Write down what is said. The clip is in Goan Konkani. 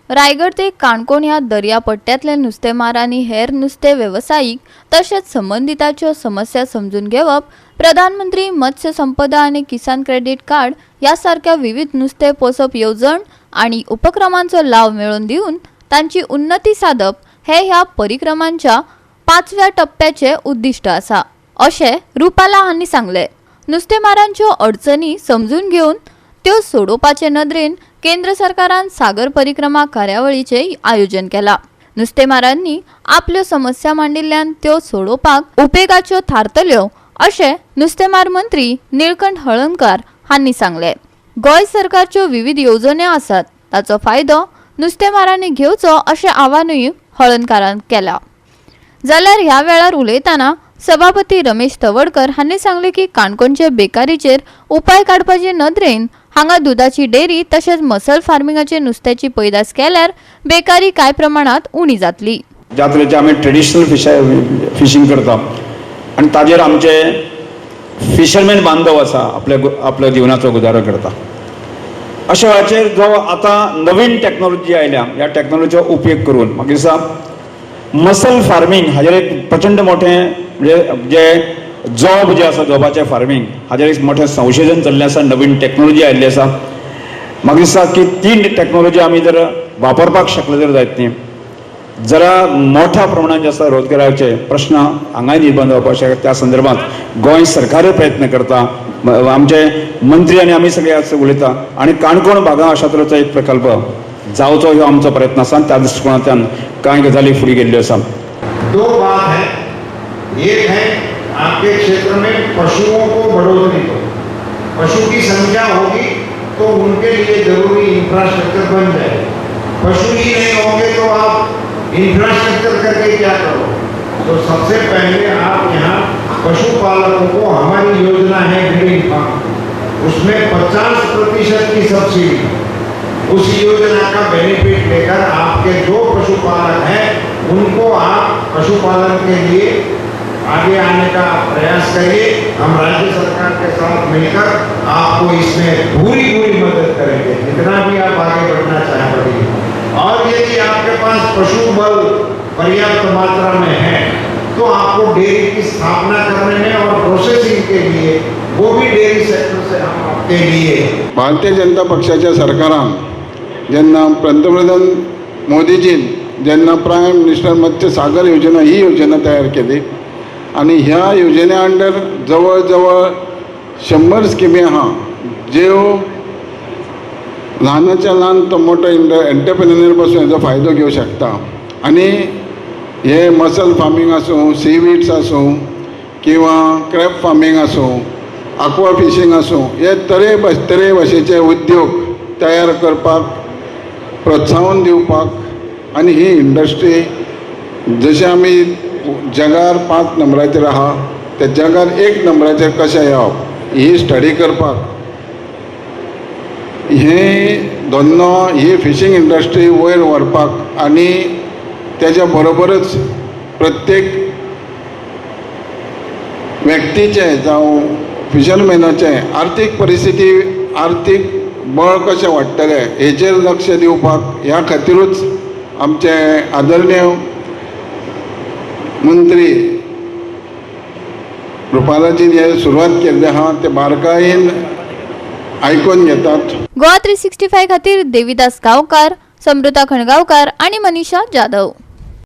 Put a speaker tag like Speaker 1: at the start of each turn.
Speaker 1: रायगड ते काणकोण ह्या दर्या पट्ट्यांतले नुस्तेमार आनी हेर नुस्तें वेवसायीक तशेंच संबंदिताच्यो समस्या समजून घेवप, प्रधानमंत्री मत्स्य संपदा आनी किसान क्रेडीट कार्ड ह्या सारक्या विविध नुस्तें पोसप येवजण आनी उपक्रमांचो लाव मेळोवन दिवन तांची उन्नती सादप हे ह्या परिक्रमांच्या पांचव्या टप्प्याचे उद्दिश्ट आसा, अशें रुपाला हांणी सांगलें. नुस्तेमारांच्यो अडचणी समजून घेवन त्यो सोडोवपाचे नदरेन केंद्र सरकारान सागर परिक्रमा कार्यावळीचें आयोजन केलां. नुस्तेमारांनी आपल्यो समस्या मांडिल्ल्यान त्यो सोडोवपाक उपेगाच्यो थारतल्यो, अशें नुस्तेमार मंत्री निळकंठ हळर्णकार हांणी सांगलें. गोंय सरकारच्यो विविध येवजण्यो आसात, ताचो फायदो नुस्तेमारांनी घेवचो, अशें आवाहनूय हळर्णकारान केलां. जाल्यार ह्या वेळार उलयतना सभापती रमेश तवडकर हांणी सांगलें की काणकोणचे बेकारीचेर उपाय काडपाचे नदरेन हांगा दुदाची डेअरी तशेंच मसल फार्मिंगाचे नुस्त्याची पैदास केल्यार बेकारी कांय प्रमाणात उणी जातली.
Speaker 2: ज्या तरेचे आमी ट्रेडिशनल फिशींग करता आनी ताजेर आमचे फिशरमॅन बांधव आसा, आपल्या आपल्या जिवनाचो गुजारो करता, अशा वेळाचेर जो आतां नवीन टॅक्नोलॉजी आयल्या, ह्या टॅक्नोलॉजीचो उपयोग करून म्हाका दिसता मसल फार्मींग हाजेर एक प्रचंड मोठें, म्हणजे जे जॉब जे आसा, जॉबाचें फार्मींग हाजेर एक मोठें संशोधन चल्लें आसा. नवीन टॅक्नोलॉजी आयिल्ली आसा. म्हाका दिसता की ती टॅक्नोलॉजी आमी जर वापरपाक शकले जर जायत न्ही, जरा मोठ्या प्रमाणात जे आसा रोजगाराचे प्रश्न हांगाय निर्माण जावपाक शकता. त्या संदर्भात गोंय सरकारूय प्रयत्न करता. आमचे मंत्री आनी आमी सगळे आज उलयता आनी काणकोण भागांत अशा तरेचो एक प्रकल्प जावचो हो आमचो प्रयत्न आसा आनी त्या दृश्टिकोणांतल्यान कांय गजाली फुडें गेल्ल्यो आसा.
Speaker 3: दो बात है. एक है, आपके क्षेत्र में पशुओं को बढ़ोतरी दो. पशु की संख्या होगी तो उनके लिए जरूरी इंफ्रास्ट्रक्चर बन जाएगा. पशु ही नहीं होंगे तो आप इंफ्रास्ट्रक्चर करके क्या करो? तो सबसे पहले आप यहाँ पशुपालकों को, हमारी योजना है ग्रीन फार्म, उसमें 50% की सब्सिडी. उस योजना का बेनिफिट लेकर आपके जो पशुपालक हैं, उनको आप पशुपालन के लिए आगे आने का प्रयास करिए. हम राज्य सरकार के साथ मिलकर आपको इसमें पूरी पूरी मदद करेंगे. जितना भी आप आगे बढ़ना चाहें, बढ़िए. और यदि आपके पास पशु बल पर्याप्त मात्रा में है तो आपको डेयरी की स्थापना करने में और प्रोसेसिंग के लिए, वो भी डेयरी सेक्टर से हम आपके लिए
Speaker 4: भारतीय जनता पक्षाच्या सरकारान जेन्ना, पंतप्रधान मोदीजीन जेन्ना प्रायम मिनिस्टर मत्स्य सागर योजना ही योजना तयार केली आनी ह्या योजने अंडर जवळ जवळ 100 स्किमी आहा, ज्यो ल्हानाच्या ल्हान तो मोठो एंटरप्रेन्युअर पासून हेजो फायदो घेवं शकता. आनी हे मसल फार्मींग आसूं, सीवीड्स आसूं किंवा क्रॅब फार्मींग आसूं, आक्वा फिशींग आसूं, हे तरे तरे भाशेचे उद्योग तयार करपाक प्रोत्साहन दिवपाक आनी ही इंडस्ट्री जशें आमी जगार पांच नंबराचेर आहा, त्या जगार एक नंबराचेर कशें येवप ही स्टडी करपाक हे धंदो, ही फिशींग इंडस्ट्री वयर व्हरपाक आनी तेज्या बरोबरच प्रत्येक व्यक्तीचें जावं फिशरमॅनाचें आर्थीक परिस्थिती, आर्थीक बळ कशें वाडटलें हेचेर लक्ष दिवपाक, ह्या खातिरूच आमचे आदरणीय मंत्री रुपालाजीन हे सुरवात केल्ली आहा, ते बारकायेन आयकून घेतात.
Speaker 1: गोवा 365 खातीर देवीदास गांवकार, समृता खणगावकार आणि मनीषा जाधव.